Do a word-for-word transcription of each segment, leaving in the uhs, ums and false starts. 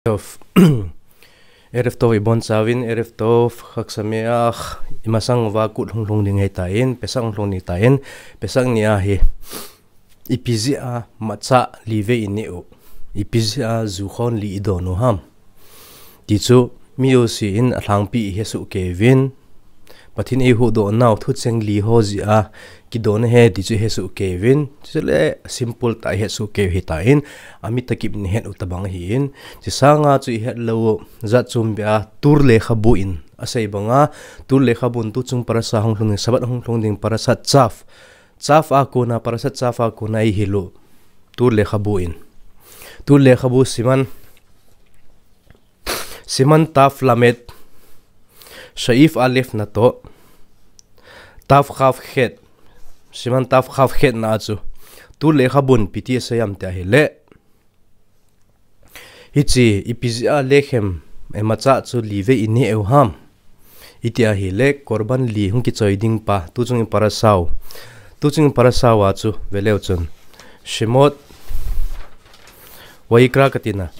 Tov. Erev Tov ibon chauvin, Erev Tov, Chag Sameach, imasang uva kut hung lhung ding ahitan, Pesach hung lhung ding ahitan, Pesach ni ahi. Ipi jeh a macha li vei ineh u, ipi jeh a jukhon li idon u ham, ti chu mi jousen alhangpi ihesoh kei uvin. Pathen in eihuhdoh nau thucheng li ho jeh a kidon ahi ti chu ihesoh kei uvin. Chule simple tah a ihesoh kei u ahitan, amit akip in ihet u tabang ahin. Chusanga chu ihet lou u, jat chom beh a Tur lekhabu in asei banga, Tur lekhabu in tuchung parasha hung lhung ding, Sabbath hung lhung ding parasha Tzav, Tzav a kona, parasha Tzav a kona eihil u. Tur lekhabu in, Tur lekhabu siman, siman Tav Lamed, Saif Alef na toh Tav Chav Chet, siman Tav Chav Chet na a chu Tur lekhabu in ipi ti asei ham ti ahile, hiche ipi jeh a lechem, e, macha chu li vei ineh u ham, iti ahile, korban li hung kichoi ding pa, tuchung iparasha u, tuchung iparasha uva chu veleu chun, Shemot, Vayikra katina,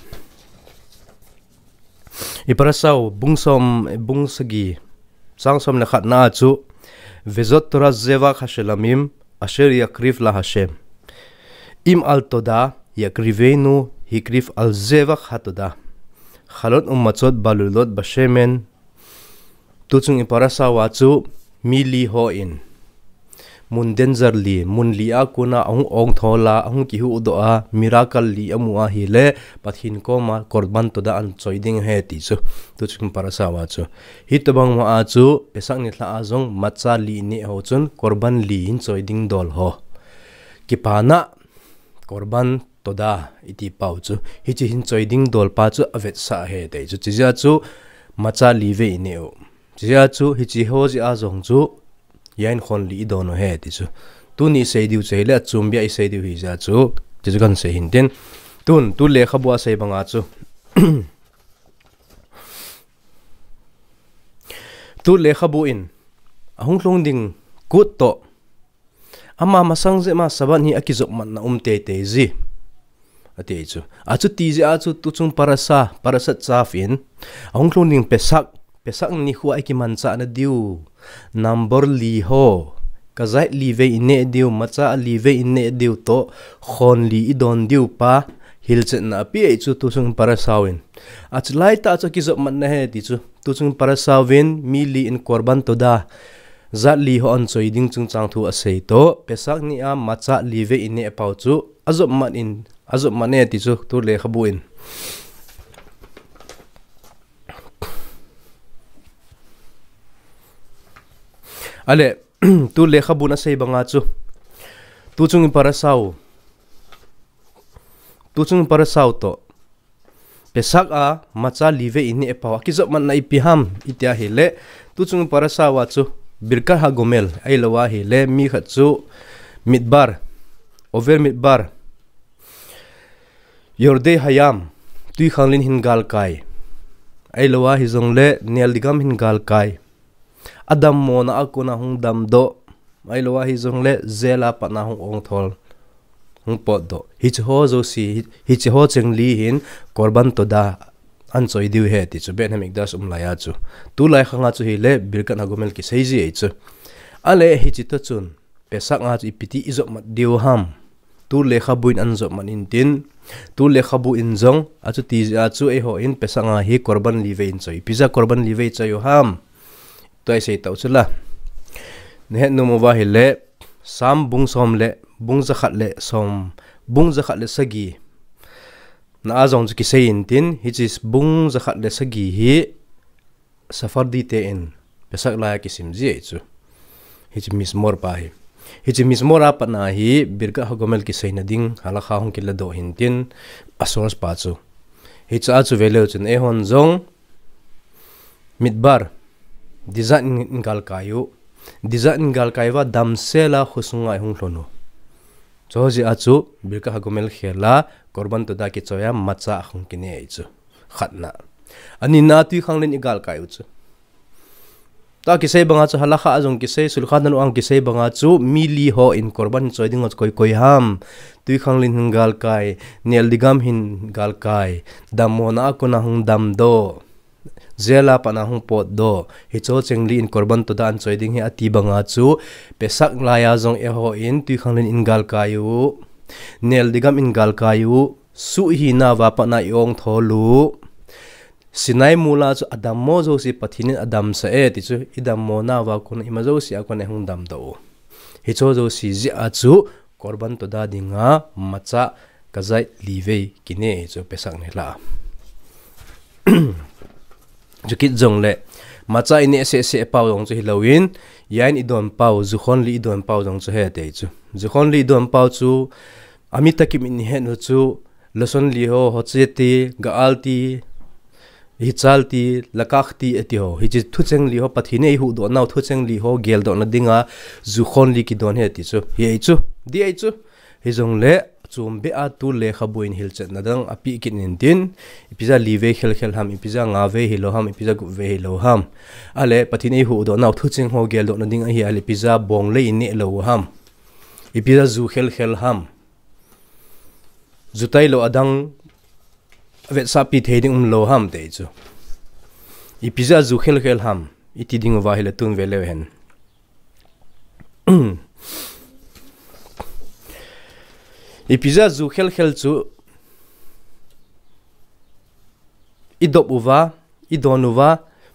iparasha u bung som, bung sagi, chang som le khat na a chu, Vezot Torah zevach hashelamim asher yakriv la Hashem, im al todah yakrivenu hikriv al zevach hatodah, chalot umatzot balulot bashemen. Tuchung iparasha uva chu mi li hon mun danger li, mun li a kona ahung ongthol a, ahung kihuhdoh a, miracle li amu ahile, Pathen koma korban todah ahin choi ding ahi ti chu, tuchung parasha uva chu. Hitobang ma a chu, Pesach nilhah a jong macha li ineh ho chun korban li hin choi ding dol ho, kipana korban todah iti pau chu, hiche hin choi ding dol pa chu avetsah ahi ti chu. Chijeh a chu macha li vei ineh u. Chijeh a chu hiche ho jeh a jong chu yain khon li idon u ahi ti chu. Tuni isei diu chu ahile, achom beh a isei diu ahijeh a chu, ti chu kahin sei hintin. Tun, Tur lekhabu a asei banga chu, Tur lekhabu in ahung lhung ding kut toh, ama masang jeh ma Sabbath hi akijopmatna um teitei ji, ati chu. Achuti jeh a chu tuchung parasha, parasha Tzav in, ahung lhung ding Pesach, Pesach nikho a ikimanchahna diu number li ho, kazait li vei ineh diu, macha li vei ineh diu toh, khon li idon diu pa hilchetna apeh ahi chu tuchung parasha uvin. Achulai tah chu akijopmatna ahi ti chu, tuchung parasha uvin mi li in korban todah, jat li ho ahin choi ding chungchang thu asei toh, Pesach ni a macha li vei ineh pau chu ajopmat in, ajopmat e ti chu Tur lekhabu in. Ale, Tur lekhabu in asei banga chu, tuchung iparasha u, tuchung iparasha u toh, Pesach a macha li vei ineh pau akijopmatna ipi ham iti ahile, tuchung iparasha uva chu Birkat HaGomel, ahilou ahile mi khat chu Midbar, Over Midbar, Yordei Hayam, twikhanglen hin galkai, ahilou ahijongle neldi gam hin galkai, adammona a kona hung damdoh, ahilou ahijongle jail a patna hung ongthol, hung potdoh, hiche ho jouse, hi, hiche ho cheng li hin korban todah ahin choi diu ahi ti chu, Beit Hamikdash um lai a chu. Tulai khang a chu hile Birkat HaGomel kisei ji ahi chu. Ale hiche toh chun, Pesach a chu ipi ti ijopmat diu ham, Tur lekhabu in ahin jopmat intin, Tur lekhabu in jong achuti jeh a chu eihon Pesach a hi korban li vei ihin choi, ipi jeh a korban li vei ichoi u ham, tua isei tau chu la. Nahet nom uva ahile, Sam bung som le, bung jakhat le som, bung jakhat le sagi na a jong chu kisei intin, hiche bung jakhat le sagi hi Sephardi te in Pesach lai a kisim ji ahi chu. Hiche Mizmor pa hi. Hiche Mizmor a patna hi Birkat HaGomel kiseina ding halakha hung kiladoh hintin, a source pa chu. Hiche a chu veleu chun eihon jong Midbar, desert in, in galkai u. Desert in galkai uva damsel a khosunga ihung lhun u. Chu jeh a chu Birkat HaGomel khel a korban todah kichoi a macha ahung kineh ahi chu. Khatna. Anina twikhanglen igalkai u chu. Tua kisei banga chu halakha a jong kisei, Shulchan Aruch a kisei banga chu mi li ho in korban choi ding ho chu koi koi ham. Tuikhanglen hin galkai, neldigam hin galkai, dammona a kona hung damdoh, jail a pat a hung potdoh, hicho cheng li in korban todah in choi ding ahi ati banga chu, Pesach lai a jong eiho in tuikhanglen in galkai u, neldigam in galkai u, suh hina uva pat a i ong thol u. Sinai mol a chu adammo jouse Pathen in adamsah e ti chu, i dammona uva kona ima jouse a kona hung damdoh u. Hicho jouse jeh a chu korban todah dinga macha kajai li vei kine chu Pesach nilhah a. Chukit jongle macha i neh seh seh pau jong chu hilouvin, yain i don pau, jukhon li i don pau jong chu ahi ti chu. Jukhon li i don pau chu, ami takim in i het u chu, lashon li ho, hotzati, ga'alti, hichalti, lakachti ati ho. Hiche thucheng li ho, Pathen in eihuhdoh nau thucheng li ho geldohna dinga jukhon li kidon ahi ti chu. Hi ahi chu, di ahi chu. Hijongle, chom beh a tu lekhabu in hilchetna dang apeh kit in tin, ipi jeh a li vei khel khel ham, ipi jeh a nga vei hilou ham, ipi jeh a gup vei hilou ham. Ahile, Pathen in eihuhdoh nau thucheng ho geldohna ding ahi, ahile ipi jeh a bong le i neh lou u ham. Ipi jeh a ju khel khel ham. Ju tailou adang vetsahpi thei ding umlou ham ti chu. Ipi jeh a ju khel khel ham, i ti ding uva ahile tun ve leu hen. Ipi jeh a ju khel khel chu i dop uva, i don uva,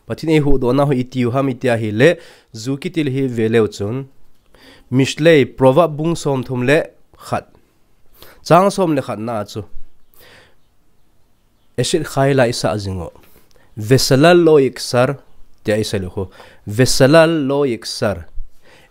Pathen in eihuhdoh nau hi i ti u ham i ti ahile, ju kiti le hi ve leu chun, Mishlei, Proverb bung somthum le khat, chang som le khat na a chu, Eshet chai la i sah jing u. Veshalal lo yiksar, tia i sah u khu. Veshalal lo yiksar.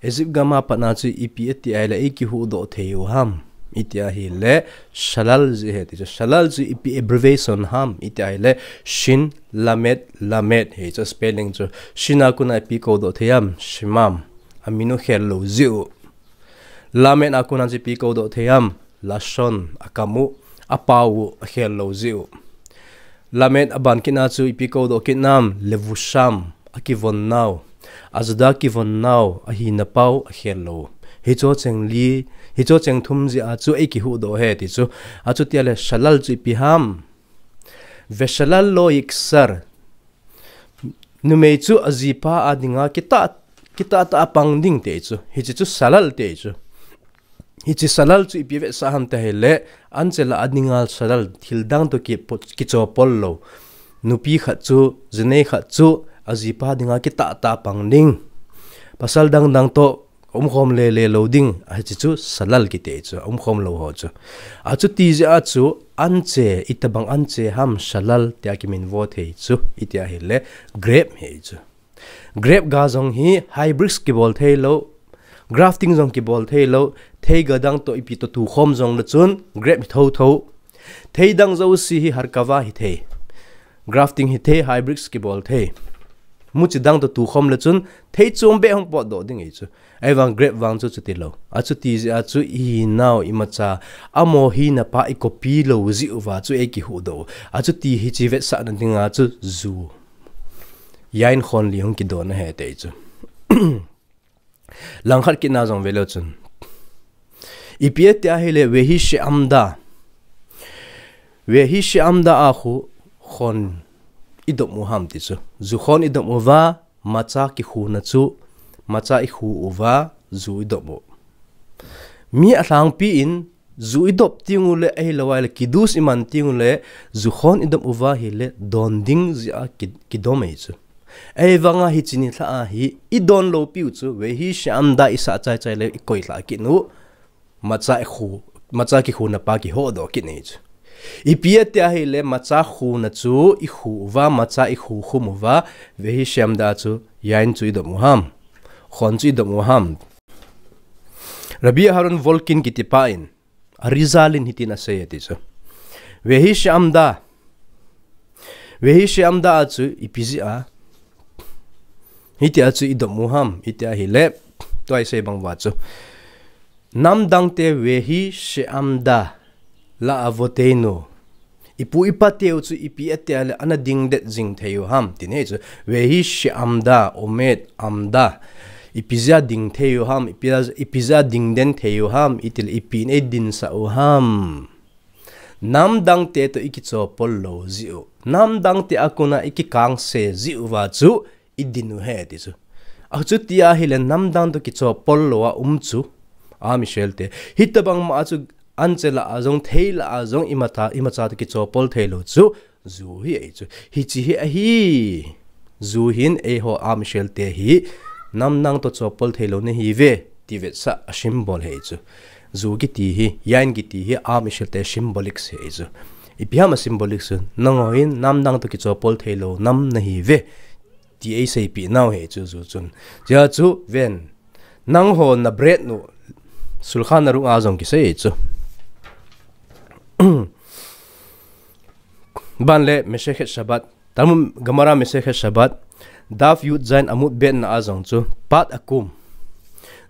Egypt gam a pat a chu ipi ati ahile eikihuhdoh thei u ham. I ti ahile, shalal jeh ahi ti chu. Shalal chu ipi abbreviation ham. I ti ahile, shin, lamed, lamed. Hichu spelling chu. Shin a kona ipi koudoh thei ham. Shemam. Amin u khel lou jeh u. Lamed a kona chu ipi koudoh thei ham. Lashon, akam u, apao u, akhel lou jeh u. Lamed aban kit na chu ipi koudoh kit nam, levusham, akivon nau. Ajuda kivon nau, ahina pao, akhel lou. Hicho cheng li, hicho cheng thum jeh a chu eikihuhdoh ahi ti chu. Achuti ahile shalal chu ipi ham. Veshalal lo yiksar. Numei chu ajipa a dinga kitah, kitah tah a pang ding ti chu. Hiche chu shalal ti chu. Hiche shalal chu ipi vetsah ham ti ahile, anche lah a dinga shalal thil dang toh kipo-, kichopol lou. Nupi khat chu, jinei khat chu, ajipa dinga kitah tah a pang ding. Pasal dang dang toh umkhom le le lou ding, ahi chu shalal kiti chu, umkhom lou ho chu. Achuti jeh a chu, anche, itobang anche ham shalal tia kiminvo thei chu, i ti ahile, grape ahi chu. Grape ga jong hi hybrids kibol thei lou, grafting jong kibol thei lou, theiga dang toh ipi toh tukhom jongle chun grape hi thotho. Theidang jouse hi harkava hithei. Grafting hithei, hybrids kibol thei. Muchi dang toh tukhom le chun thei chom beh hung potdoh ding ahi chu. Ahivang grape vang chu chuti lou. Achuti jeh a chu ihinau imacha, amaho hina pa i copy lou jeh uva chu eikihuhdoh u. Achuti hiche vetsahna dinga chu ju, yain khon li hung kidon ahi ti chu. Langkhat kit na jong ve leu chun. Ipi ati ahile vehi she'amda. Vehi she'amda a khu khon i dop u ham ti chu. Ju khon i dop uva, macha kikhuna chu, macha i khu uva, ju i dop u. Mi alhangpi in, ju i dop teng u le, ahilou ahile kiddush i man teng u le, ju khon i dop uva ahile, don ding jeh a ki, kidom ahi chu. Ahivanga hiche nilhah a hi, i don lou piu chu, vehi she'amda i sah chai chai le i koi lha kit u. Macha i khu, macha kikhuna pa kihodoh kit ahi chu. Ipi ati ahile, macha khuna chu i khu uva, macha i khu khum uva, vehi she'amda chu, yain chu i dop u ham. Khon chu i dop u ham. Rabbi Aharon Volkin kiti pa in, Arizal in hitin asei e ti chu. Vehi she'amda. Vehi she'amda a chu ipi jeh a. Hiti a chu i dop u ham, iti ahile. Tua i sei bang uva chu. Namdang te vehi she'amda la'avoteinu. Ipu ipa teu chu ipi atia le ana dingdet jing thei u ham, tin ahi chu. Vehi she'amda omed amda. Ipi jeh a ding thei u ham, ipi jeh a, ipi jeh a dingden thei u ham, iti le ipi in eidinsah u ham. Namdang te toh ikichopol lou jeh u. Namdang te a kona ikikangse jeh uva chu idin u ahi ti chu. Achuti ahile namdang toh kichopol lou a um chu. Am Israel te. Hitobang ma a chu anche lah a jong, thei lah a jong imacha, imacha toh kichopol thei lou chu. Ju hi ahi chu. Hiche hi ahi. Ju hin eiho Am Israel te hi. Namdang toh chopol thei lou nahi uve. Ti vetsah a symbol ahi chu. Ju kiti hi, yain kiti hi, Am Israel te symbolic ahi chu. Ipi ham a symbolic chu. Nangho hin namdang toh kichopol thei lou nam nahi uve. Ti eiseipeh nau ahi chu ju chun. Hijeh chun, ven. Nangho na bread nu, Shulchan Aruch a jong kisei ahi chu. Ban le Masechet Shabbat, Talmud Gemara Masechet Shabbat, Daf Yud Zayin Amud Bet na a jong chu, Pad Akum.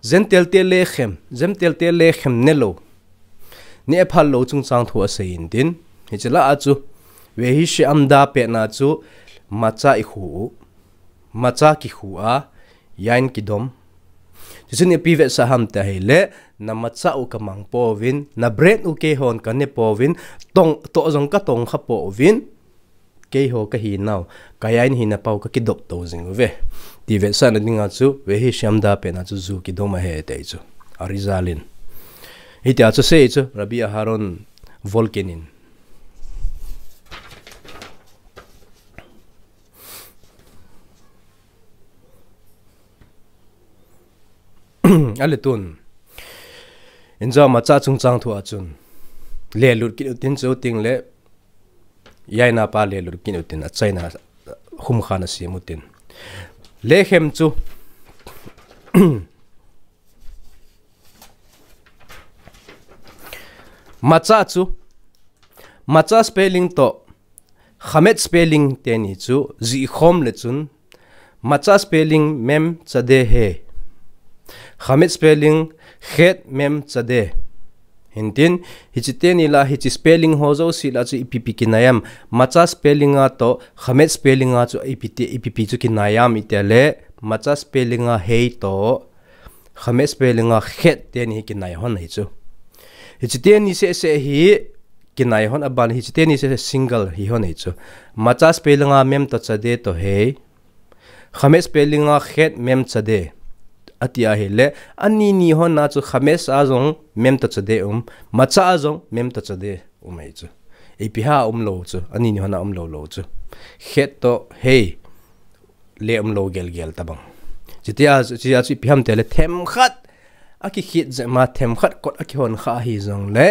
Gentile te lechem, Gentile te lechem nelou. Neh aphal lou chungchang thu asei in tin. Hiche lah a chu, Vehi she'amda pet na chu, matzah ikhu u. Matzah kikhu a, yain kidom. Chuchun ipi vetsah ham tia ahile, na matzah u kamang pouvin, na bread u keihon kane pouvin, tong, toh jong katong kha pouvin, keiho kahinau, ka yain hina pau kakidop to jing uve. Ti vetsahna dinga chu, Vehi she'amda pet na chu ju kidom ahi ti chu. Arizal in. Hitia chu asei chu, Rabbi Aharon Volkin in. Ale tun. Injo matzah chungchang thu a chun. Lelut kit utin chu ting le. Yaina pa lelut kit utin achaina khumkhan asem utin. Lechem chu. Matzah chu. Matzah spelling toh. Chametz spelling teni chu. Jihkhom le chun. Matzah spelling mem tzadeh he. Chametz spelling chet mem tzadeh. Hintin, hiche teni la, hiche spelling ho jouse la chu ipi ipi kinai am. Matzah spelling a toh, chametz spelling a chu ipi ti, ipi ipi chu kinai am iti le, matzah spelling a he toh, chametz spelling a chet teni hi kinai hon ahi chu. Hiche teni seh seh hi kinai hon aban, hiche teni seh seh single hi hon ahi chu. Matzah spelling a mem toh tzadeh toh he. Chametz spelling a chet mem tzadeh. Ati ahile, ani ni hon a chu chametz a jong mem toh tzadeh um, matzah a jong mem toh tzadeh um ahi chu. Ipi ham a um lou chu, ani ni hon a um lou lou chu. Chet toh he le um lou gel gel tabang. Chutia, chutia chu ipi ham tia le themkhat. Akikhet jeh ma themkhat kot akihon kha ahi jong le.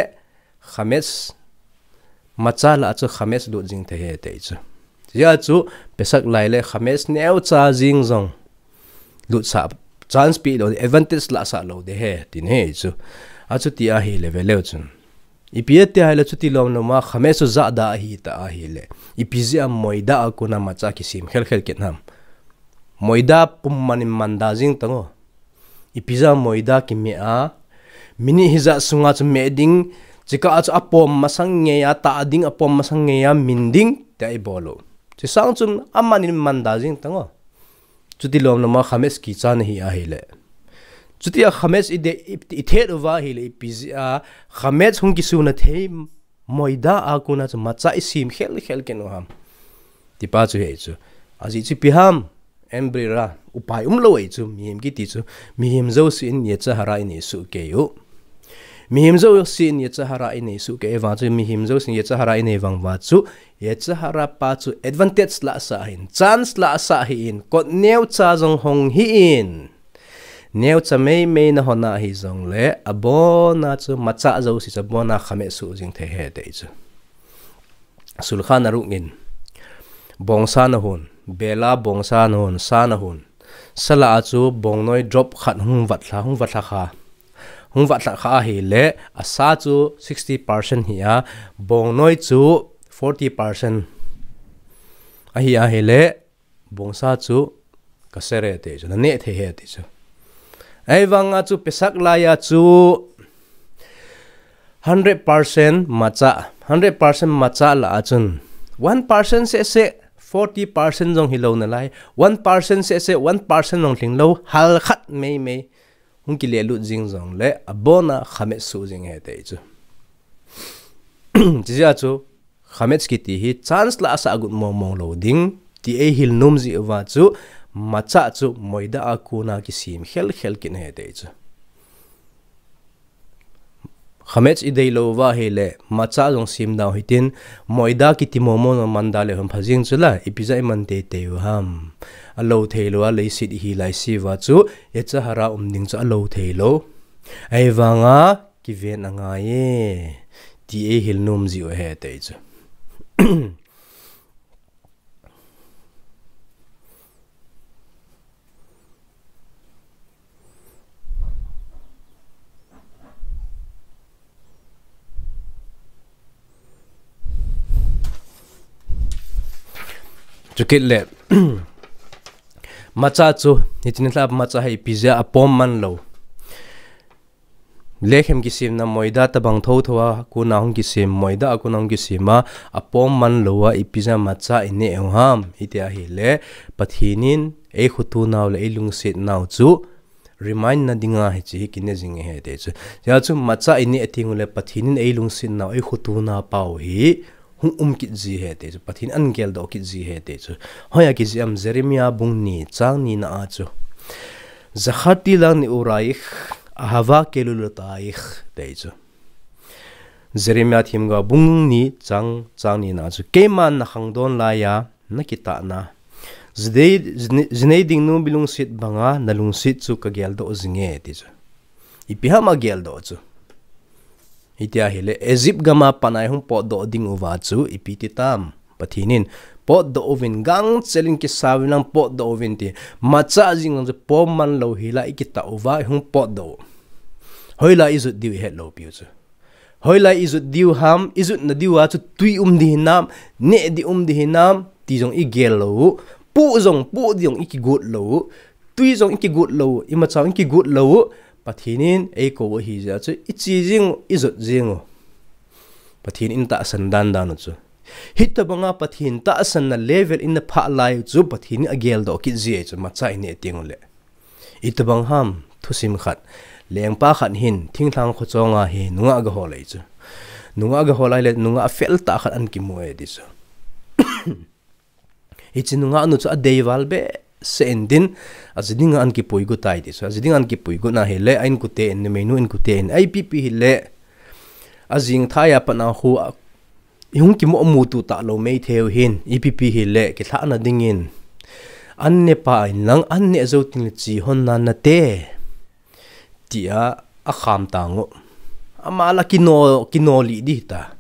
Chametz, matzah la chu chametz lut jing thei ahi ti chu. Hijeh chun, Pesach lai le chametz neocha jing jong. Lutsah chance pe lou, advantage lahsah lou ding ahi, tin ahi chu. Achuti ahile ve leu chun. Ipi ati ahile chuti lom lom a chametz chu jada ahi ta ahile. Ipi jeh a maida a kona matzah kisem khel khel kit ham. Maida pum man in man da jing tang o. Ipi jeh a maida kimeh a, minute hijat sunga chu meh ding, chukah a chu apom masang ngei a, tah ding apom masang ngei a, min ding, tia ibol u. Chusang chun aman in man da jing tang o. Chuti lom lom a chametz kichat na hi ahile. Chuti a chametz i de, i, i thet uva ahile, ipi jeh a chametz hung kisuna thei maida a kona chu matzah isem khel khel kit u ham. Ti pa chu ahi chu. Ajeh chu ipi ham. Em brira, upai um lou ahi chu, mihem kiti chu, mihem jousen yetzer hara inei soh kei u. Mihem jousen yetzer hara inei soh kei uva chu, mihem jousen yetzer hara inei vang uva chu, yetzer hara pa chu advantage lahsah ahin, chance lahsah ahin, kot neocha jong hong hih in. Neocha mei mei na hon ahi jong le, abon a chu matzah jouse chu abon a chametz soh jing thei ahi ti chu. Shulchan Aruch in, bongsa na hon, bela bongsa na hon, sa na hon. Sa la a chu bongnoi drop khat hung vat lha, hung vat lha kha. Hung vat lha kha ahile, a sa chu sixty percent hi a, bongnoi chu forty percent. Ahi ahile, bongsa chu kasher ahi ti chu, na neh thei ahi ti chu. Ahivang a chu Pesach lai a chu hundred percent macha, hundred percent macha lah a chun, one percent seh seh, forty percent jong hilou nalai, one percent seh seh, one percent jong lhinglou, halkhat meimei hung kile lut jing jongle, abona khamet suh jing ahi ti chu. Chijeh a chu, khamet kiti hi chance lah a sah got mong mong lou ding, ti eihil nom jeh uva chu, macha chu moida a kona kisem khel khel kit ahi ti chu. Khamet idei lou uva ahile, macha jong sem dau hitin, moida kiti mong mong jong man da leu ham pha jing chu la, ipi jeh a iman teitei u ham. Alou theilou a leiset ihi lai se uva chu, yetsa hara um ding chu alou theilou. Ahivanga, kiven angai e, ti eihil nom jeh u ahi ti chu. Chukit le, macha chu, hiche nilhah macha hi ipi jeh a apom man lou. Lekhem kisemna moida tabang thotho a kona hung kisem, moida a kona hung kisem a, apom man lou a, ipi jeh a macha ineh u ham, iti ahile, Pathen in eikhoto nau le eilungset nau chu, remind na dinga hiche hi kineh jing ahi ti chu. Hijeh chun macha ineh teng ule Pathen in eilungset nau, eikhoto na pau hi hung um kit ji ahi ti chu. Pathen in ageldoh kit ji ahi ti chu. Hoiya kijih ham Jeremiah bung ni chang ni na a chu. Zakharti lang ni uraikh, ahava kelulutaikh, ti chu. Jeremiah themgao bung ni chang, chang ni na chu. Keiman nakhangdon laiya, nakitahna. Jinei, jinei, jinei ding nu milungset banga, nalungset chu kageldoh jinge, ti chu. Ipi ham ageldoh chu. Iti ahile, Egypt gam a pat a ihung potdoh ding uva chu, ipi ti tam. Pathen in, potdoh uvin, gangchel in kisa uvin lang potdoh uvin ti. Macha jing chu pom man lou hila ikitah uva, ihung potdoh u. Hoila ijot diu ihet lou piu chu. Hoila ijot diu ham, ijot na diu a chu tui um ding hinam, neh ding um ding hinam, ti jong igel lou u. Poh jong, poh ding jong ikigot lou u. Tui jong ikigot lou u, imacha jong ikigot lou u. Pathen in eikou u ahijeh a chu, iche jing u, ijot jing u. Pathen in tahsan dan dan u chu. Hitobanga Pathen tahsan na level in naphah lai u chu, Pathen in ageldoh kit ji ahi chu, macha ineh teng ule. Itobang ham, thusim khat. Lengpa khat hin, thinglhang khochong a hi, nungah gahol ahi chu. Nungah gahol ahile, nungah fel tah khat ahin kimu e ti chu. Hiche nungah nu chu adei val behseh in tin, aji dinga ahin kipui got tai ti chu. Aji dinga ahin kipui got na hile, a inkote in, numeinu inkote in, a ipi pi hile, ajing thai a pat a khu, ihung kimoh muto talou maithei u hin, ipi pi hile, kilhahna dingin. An neh pa in lang, an neh jou tengle che hon nan nate. Tia, akham tang u. Ama la kino, kino lih ding ta.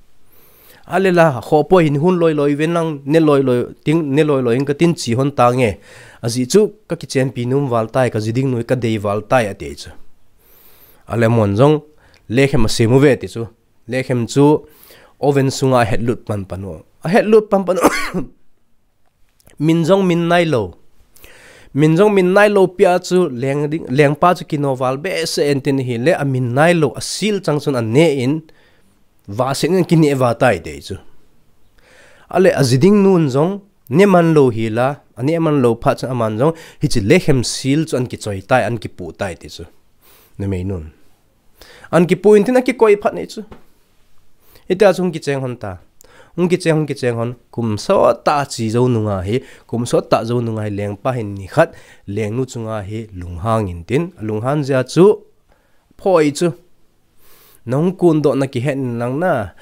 Ahile la, khoh poi hin hun loi loi ven lang, ne loi loi, ting, ne loi loi in katin che hon tange. Ajeh chu, kakichenpi nom val tai, kaji ding nu kadei val tai ati chu. Ahile amon jong, lekhem asem uve ti chu. Lekhem chu oven sunga ahetlut pan pan u. Ahetlut pan pan u. Min jong min nailou. Min jong min nailou pia chu leng ding, lengpa chu kino val behseh in tin ahile amin nailou asil chang chun ane in, vahset in kineh vah tai ti chu. Ahile aji ding nun jong, ne man lou hila, ane man lou phat chun aman jong, hiche lekhem sil chu ahin kichoi tai, ahin kipoh tai ti chu. Numei nun. Ahin kipoh in tin akikoi phat ni chu. Hitia chu hung kicheng hon ta. Hung kicheng, hung kicheng hon. Kum sot tah a che jou nunga hi. Kum sot tah jou nunga hi. Lengpa hin nikhat. Lengnu chunga hi. Lunghang in tin. Alunghang jeh a chu. Phoi chu. Nahung kondoh nakihet in lang na.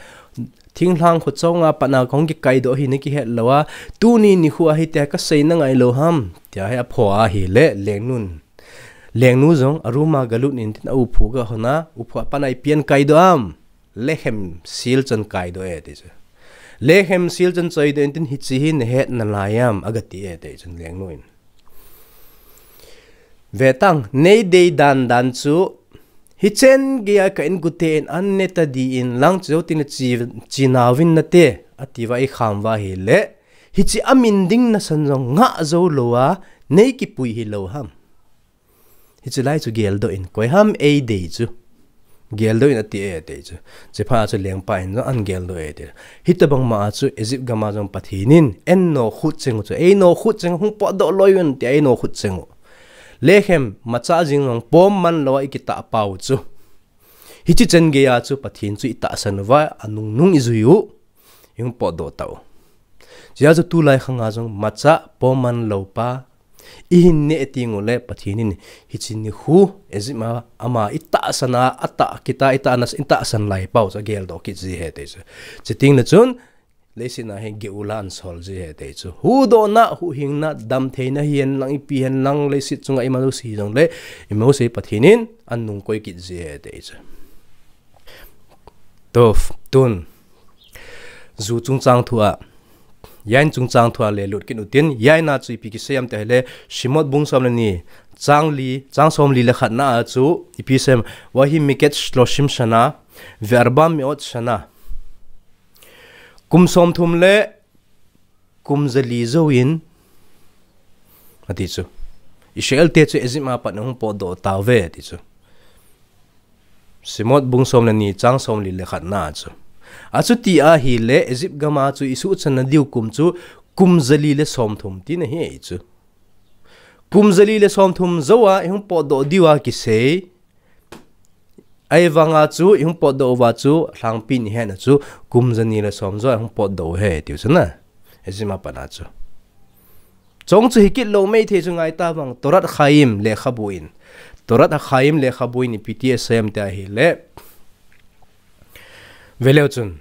Thinglhang khochong a pat na kahung kikaidoh hi nakihet lou a. Tuni nikho a hitia kasei nangai lou ham. Tia hi apho ahile. Lengnun. Lengnu jong a room a galut in tin a uphu gahon a, uphu a pat na ipi ahin kaidoh am. Lekhem sil chu ahin kaidoh e ti chu. Lekhem sil chu ahin choidoh in tin hiche hi nahet nalai am, agati e ti chun lengnu in. Vetang, nei dei dan dan chu, hichen geiya ka inkote in an ne tadi in lang chu jou tin le che, che nauvin nate, ati uva eikham uva ahile, hiche amin ding nasan jong ngah jou lou a, nei kipui hilou ham. Hiche lai chu geldoh in, koi ham eidei chu. Geldoh in ati e ti chu. Chuphat chu lengpa hin jong ahin geldoh e ti. Hitabang ma a chu Egypt gam a jong Pathen in einokhut cheng u chu, einokhut cheng u, hung potdoh loi un tia einokhut cheng u. Lekhem macha jing jong pom man lou a ikitah pau chu. Hichi chan gei a chu Pathen chu itahsan uva, anungnung ijui u, ihung potdoh tau. Chujeh a chu tulai khang a jong macha pom man lou pa ihin neh teng uleh Pathen in hichi nikho Egypt a ama itahsan a, atah kit a, itahna, itahsan lai pau chu ageldoh kit ji ahi ti chu. Chuteng le chun leiset a hi Geula ahin sol ji ahi ti chu. Huhdohna, huhhingna, damtheina hihen lang, ipi hihen lang, leiset chunga ima jouse jong le, ima jouse Pathen in ahin nungkoi kit ji ahi ti chu. Toh, tun. Ju chungchang thu a. Yain chungchang thu a le lut kit u tin, yain a chu ipi kisei ham ti ahile, Shemot bung som le ni, chang li, chang som li le khat na a chu, ipi sei ham, Vahi miketz shloshim shana, ve'arba me'ot shana. Kum somthum le kum jali jouvin, ati chu. Israel te chu Egypt a pat ahung potdoh tauve, ati chu. Shemot bung som le ni chang som li le khat na chu. Achuti ahile Egypt gam a chu isuhchanna diu kum chu kum jali le somthum tina ahi chu. Kum jali le somthum jou a ihung potdoh diu a kisei. Ahivang a chu ihung potdoh uva chu lhangpi in ihet na chu kum jani le som jou a ihung potdoh u ahi tiu chu na. Egypt a pat a chu. Chong chu hikit lou maithei chu ngai tavang, Torat Chaim lekhabu in. Torat Chaim lekhabu in ipi ti asei ham ti ahile. Ve leu chun.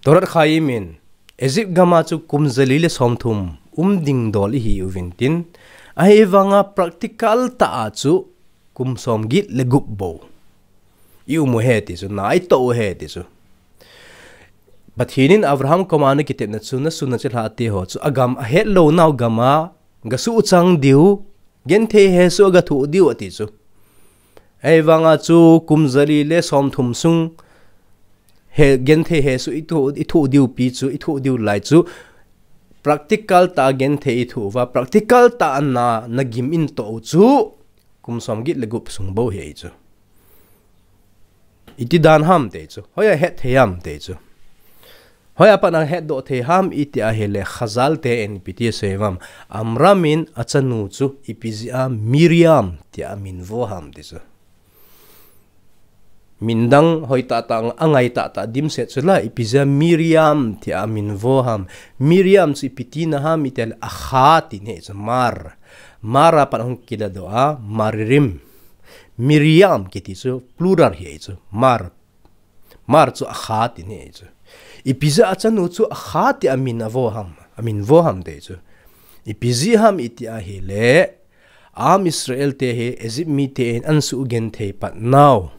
Torat Chaim in, Egypt gam a chu kum jali le somthum um ding dol ihi uvin tin, ahivang a practical tah a chu kum somget le gup bou i um u ahi ti chu, na itoh u ahi ti chu. Pathen in Abraham koma ana kitepna chu, na sun na chilhah te ho chu, agam, ahet lou nau gam a gasuhchang diu, genthei hesoh a gathoh diu ati chu. Ahivang a chu kum jali le somthum sung, he, genthei hesoh ithoh, ithoh diu pi chu, ithoh diu lai chu, practical tah a genthei ithoh uva, practical tah a na, na gim in toh u chu, kum somget le gup sung bou ahi chu. Iti dan ham ti chu. Hoiya hetthei ham ti chu. Hoiya pat a hetdoh thei ham iti ahile Chazal te in ipi ti asei uvam. Amram in achanu chu ipi jeh a Miriam tia amin vo ham ti chu. Min dang hoi tah tah, angai tah tah dimset chu la, ipi jeh a Miriam tia amin vo ham. Miriam chu ipi tina ham iti ahile akha tina ahi chu, Mar. Mar a pat ahung kiladoh a, Maririm. Miriam kiti chu plural ahi chu, Mar. Mar chu akha tina ahi chu. Ipi jeh a achanu chu akha tia amin avo ham, amin vo ham ti chu. Ipi jeh ham iti ahile, Am Israel te hi Egypt mite in ahin suhgenthei pat nau.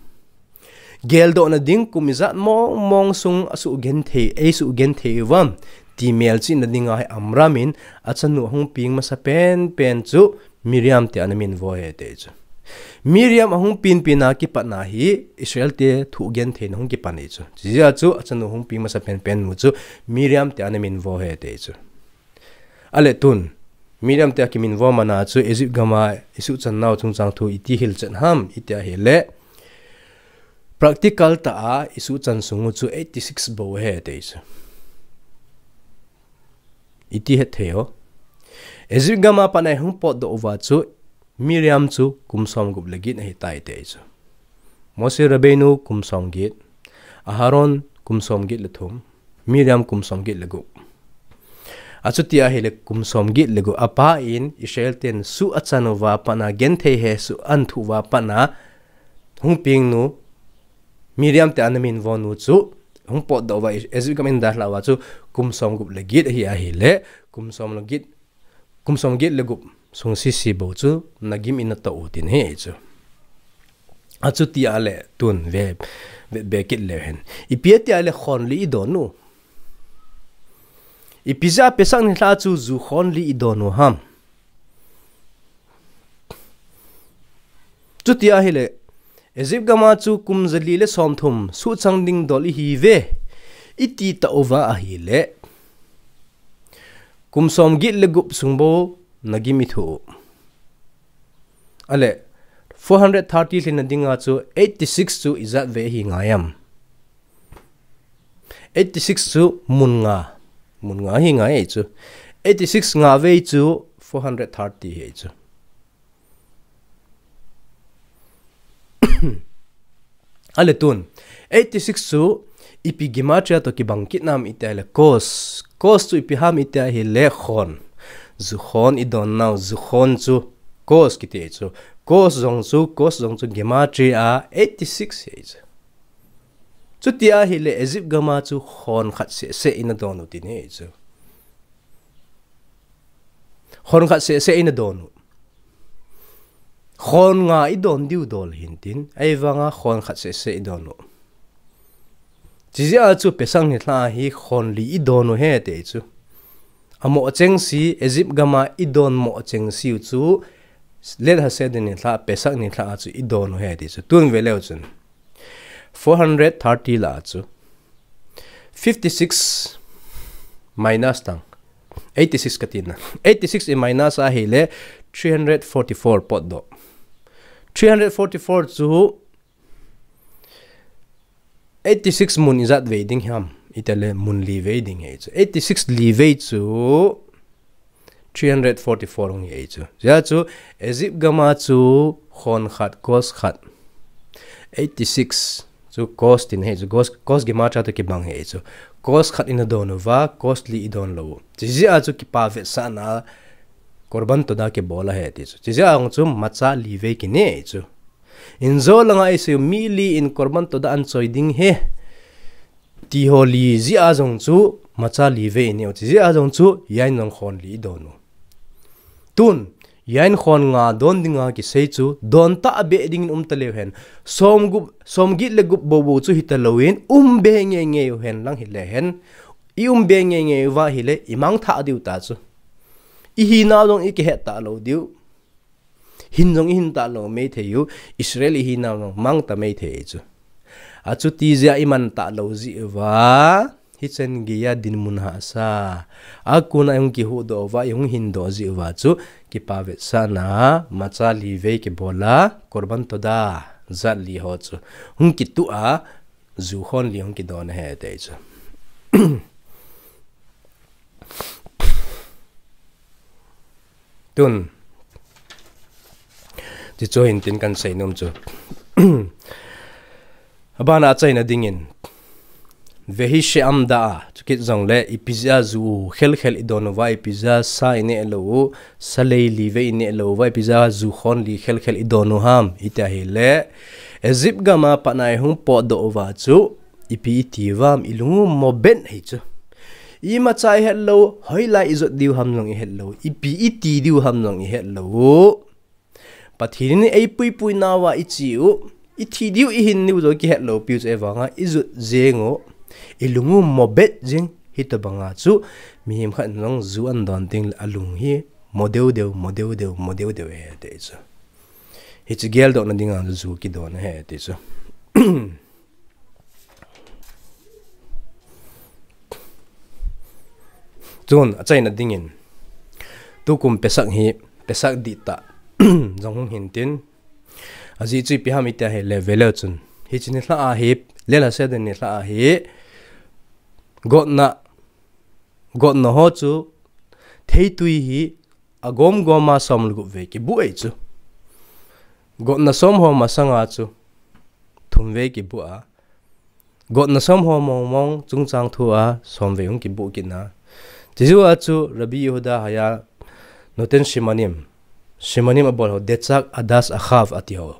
Geldohna ding kum ijat mong mong sung asuhgenthei, eisuhgenthei uvam ti melchihna dinga hi Amram in achanu ahung peng masa penpen chu Miriam tia ana min vo ahi ti chu. Miriam ahung penpen a kipat na hi Israel te thuhgentheina hung kipan ahi chu. Chujeh a chu achanu ahung peng masa penpen nu chu Miriam tia ana min vo ahi ti chu. Ahile tun, Miriam tia kimin vo man a chu Egypt gam a isuhchan nau chungchang thu iti hilchet ham iti ahile, practical tah a isuhchan sung u chu eighty six bou ahi ti chu. Iti hetthei o. Egypt gam a pat a ihung potdoh uva chu Miriam chu kum somgup le get ahitai ti chu. Moshe Rabbeinu kum somget, Aharon kum somget le thum, Miriam kum somget le gup. Achuti ahile kum somget le gup. Apa in Israel ten suh achan uva pat a genthei hesoh ahin thoh uva pat a hung peng nu, Miriam tia ana min vo nu chu, hung potdoh uva Egypt gam in dalhah uva chu kum somgup le get ahi ahile, kum som le get, kum somget le gup sung sese bou chu na gim in natoh u tina ahi chu. Achuti ahile tun ve, ve, ve kit leu hen. Ipi ati ahile khonli idon u. Ipi jeh a Pesach nilhah chu ju khonli idon u ham. Chuti ahile, Egypt gam a chu kum jali le somthum suhchang ding dol ihiuve, iti tauva ahile, kum somget le gup sung bou na gim ithoh u. Ahile, Four hundred thirty lhinna dinga chu eighty six chu ijat vei hi ngai am. Eighty six chu mun nga. Mun nga hi ngai chu. Eighty six nga vei chu four hundred thirty hi chu. Ale tun, eighty six chu ipi gematria to kibang kit nam iti ahile cos. Cos chu ipi ham iti ahile khon. Zu khon idon nau, zu khon chu cos kiti chu. Cos jong chu, cos jong chu gematria eighty six hi chu. Chuti ahile Egypt gama chu khon khat seh seh ina don u tin hi chu. Khon khat seh seh ina don u. Khon nga idon diu dol hin tin, ahivanga khon khat seh seh idon u. Chijeh a chu Pesach nilhah a hi khon li idon u hi ti chu. Amo chengse, Egypt gama idon mo chengse u chu, Leil Haseder nilhah, Pesach nilhah a chu idon u hi ti chu. Tun ve leu chun. Four hundred thirty lah a chu. Fifty six minus tang. Eighty six kati na. Eighty six i minus ahile three hundred forty four potdoh. Three hundred forty four chu eighty six mun ijat vei ding ham. Iti ahile mun li vei ding hi chu. Eighty six li vei chu three hundred forty four hung hi chu. Chijeh chu Egypt gama chu khon khat, cos khat. Eighty six chu cos tin hi chu. Cos, cos gematria to kibang hi chu. Cos khat ina don uva, cos li idon lou u. Chijeh a chu kipa vetsahna korban todah kibol ahi ti chu. Chijeh a hung chu macha li vei kine hi chu. Injo langa isei u mi li in korban todah anchoi ding hi. Ti ho li jeh a jong chu macha li vei ine u. Chijeh a jong chu yain jong khon li idon u. Tun, yain khon nga don dinga kisei chu, don tah beh dingin um taleu hen. Som gup, som get le gup bou bou chu hita louvin, um be ngei ngei u hen lang hile hen. I um be ngei ngei uva ahile, i mangthah diu ta chu. I hinau jong i kihet ta lou diu. Hin jong i hin ta lou mei thei u, Israel i hinau jong mang ta mei thei chu. Achuti jeh a i man ta lou jeh uva, hichan geiya dinmun hahsa. Akona i hung kihuhdoh uva, i hung hindoh jeh uva chu, kipa vetsahna, macha li vei kibola, korban todah, jat li ho chu. Hung kituh a, zu khon li hung kidon ahi ti chu. Tun. Ti chu hin tin kan sei nom chu. Abana achaina dingin. Vehi she'amda a, chu kit jongle, ipi jeh a zu khel khel idon uva, ipi jeh a sa ineh lou u, sa lei li vei ineh lou uva, ipi jeh a zu khon li khel khel idon u ham, iti ahile, Egypt gam a pat a ihung potdoh uva chu, ipi iti uvam, ilung u mo ben hi chu. Imacha ihet lou, hoilai ijot diu ham jong ihet lou, ipi iti diu ham jong ihet lou. Pathen in eipuipui nauva iche u, ithi diu ihin diu jong kihet lou piu chu ahivanga ijot jeng u, ilung u mo bet jeng hitobanga chu, mihem khat in jong zu ahin don tengle alung hi mo deu deu, mo deu deu, mo deu deu ahi ti chu. Hiche geldohna dinga chu zu kidon ahi ti chu. Chun, achaina dingin, tukum Pesach hi, Pesach dihtah, jong hung hin tin, ajeh chu ipi ham iti ahile veleu chun, hiche nilhah a hi, Leil Haseder nilhah a hi, gotna, gotna ho chu, theitui hi, agom gom a som le gup vei kibuh ahi chu. Gotna som ho masanga chu, thum vei kibuh a, gotna som ho mong mong chungchang thua som vei hung kibuh kit na. Chujou a chu Rabbi Yehuda Haya Noten Simanim, Simanim abol ho, Dechak, Adas, Achav ati ho,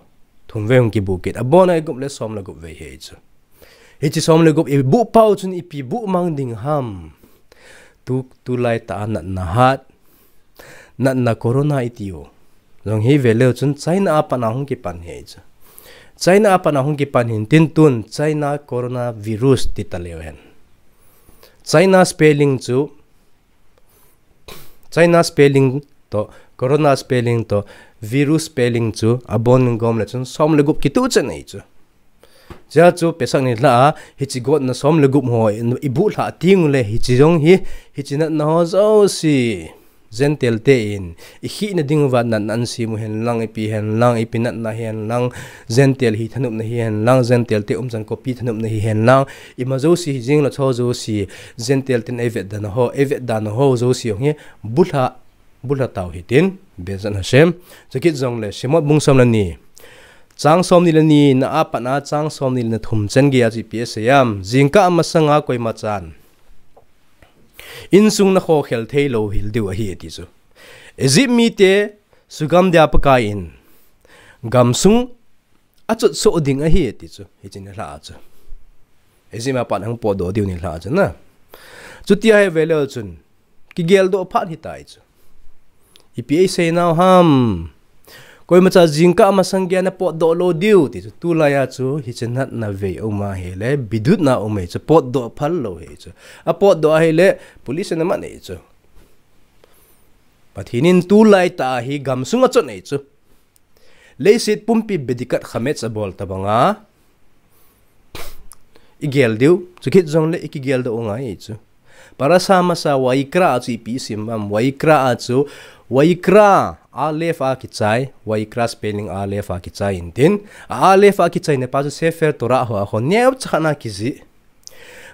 thum vei hung kibuh kit. Abona igup le som le gup vei hi chu. Hiche som le gup ibuh pau chun ipi buh mang ding ham. Tu, tulai tah a natna hat. Natna corona iti u. Jong hi veleu chun China a pat a hung kipan hi chu. China a pat a hung kipan hin tin tun China coronavirus ti taleu hen. China spelling chu, China spelling to, corona spelling to, virus spelling chu, abon gom le chun som le gup kituh chen ahi chu. Chujeh chu Pesach nilhah a, hiche gotna som le gup ho, ibuh lhah teng ule, hiche jong hi, hiche natna ho jouse, Gentile te in, i khihna ding uva natna an sem u hen lang, ipi hen lang, ipi natna hi hen lang, Gentile hi thanopna hi hen lang, Gentile te umchan copy thanopna hi hen lang, ima jouse hi jing le cho jouse, Gentile ten eivetdan ho, eivetdan ho jouse jong hi, bulha, bulha tau hitin, Bezrat Hashem. Chukit jongle, Shemot bung som le ni. Chang som ni le ni na a pat a, chang som ni le ni thum chan gei a chu ipi asei em. Jingkah masanga koima chan insung na khokhel thei lou hel diu ahi ati chu. Egypt mite sugam dia Pakai in gamsung achot soh ding ahi ati chu. Hiche ni lha a chu. Egypt a pat hung potdoh diu ni lha a chu na. Chuti ahi ve leu chun, kigeldoh phat hitai chu. Ipi eisei nau ham. Koima cha jingkah masang gei a na potdoh lou diu ti chu. Tulai a chu hiche natna vei um ahile, bidut na um ahi chu, potdoh phal lou ahi chu. Apotdoh ahile, police in aman ahi chu. Pathen in tulai tah a hi gamsung achot ahi chu. Leiset pumpi Bedikat Chametz abol tabang a igel diu, chukit jongle ikigeldoh u ngai ahi chu. Parasha masa Vayikra a chu ipi isim em, Vayikra a chu, Vayikra, Aleph a kichai, Vayikra spelling Aleph a kichai intin, a Aleph a kichai na pa chu Sefer Torah ho a ho neocha khat na kijih.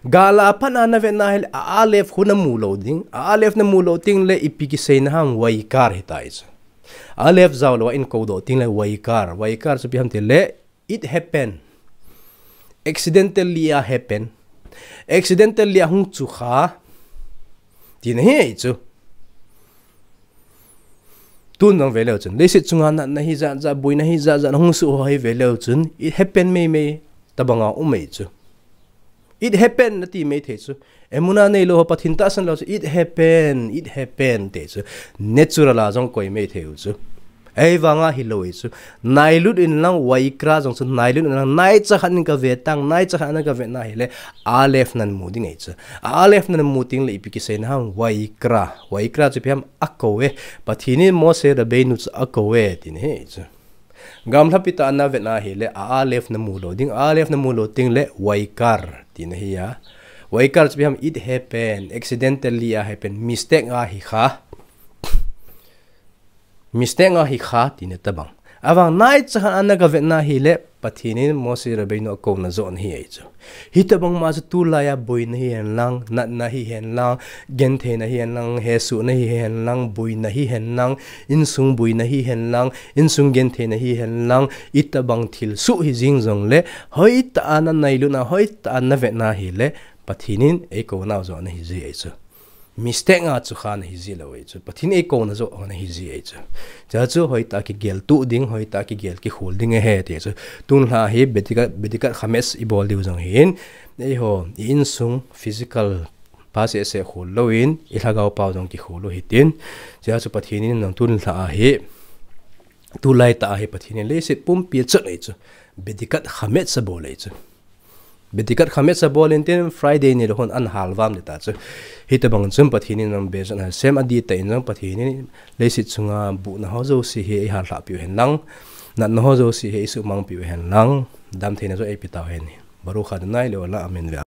Gal a pat a na vet na hile a Aleph khu na mu lou ding, a Aleph na mu lou ding le ipi kisei na ham, Vayikar hitai chu. Aleph jao lou a in kou doh ding le Vayikar, Vayikar chu ipi ham ti le, it happened. Accidentally a happen. Accidentally a hung chu kha. Tina ahi chu. Tun nang ve leu chun. Leiset chunga natna hi jat jat, boina hi jat jat, hung suh ho hi ve leu chun. It happened mei mei tabang a um ahi chu. It happened nati mei thei chu. Emunah neilou ho, Pathen tahsan lou chu, it happened, it happened ti chu. Natural a jong koi mei thei u chu. Ahivang a hilou ahi chu. Nailut in lang Vayikra jong chu, nailut in lang naicha khat in ka ve tang, naicha khat in ka ve na hile, Aleph nan mu ding ahi chu. Aleph nan mu ding le ipi kisei na ham, Vayikra. Vayikra chu ipi ham, akou e. Pathen in Moshe Rabbeinu chu akou e, tina ahi chu. Gamlhapi tah a na vet na hile, a Aleph na mu lou ding, a Aleph na mu lou ding le Vayikar tina ahi a. Vayikar chu ipi ham, it happened, accidentally a happen, mistake a hi kha. Mistake a hi kha tina tabang. Avang naicha khat a na ka vet na hile, Pathen in Moshe Rabbeinu akouna joh na hi ahi chu. Hitabang ma chu tulai a boina hi hen lang, natna hi hen lang, gentheina hi hen lang, hesohna hi hen lang, boina hi hen lang, insung boina hi hen lang, insung gentheina hi hen lang, itabang thilsoh hi jing jongle, hoitah a na nailut na, hoitah a na vet na hile, Pathen in eikounau joh na hi ji ahi chu. Mistake a chu kha na hi ji lou ahi chu. Pathen eikouna joh na hi ji ahi chu. Chua chu hoitah kigel tuh ding, hoitah kigel kikhol ding ahi ti chu. Tun lha hi Bedikat, Bedikat Chametz ibol diu jong hin. Eiho, i insung physical pa seh seh khol lou in, i lhagao pau jong kikhol u hitin. Chua chu Pathen in nang tun lha a hi. Tulai tah a hi Pathen in leiset pumpi achot ahi chu. Bedikat Chametz abol ahi chu. Bedikat Chametz abol intin Friday ni le hon an halvam ding ta chu. Hitabang chun Pathen in nang Bezrat Hashem adih tah in jong Pathen in leiset chunga buhna ho jouse hi eihallhah piu hen lang. Natna ho jouse hi eisumang piu hen lang. Damtheina joh eipe tau hen. Baruch Adonai le'olam amen.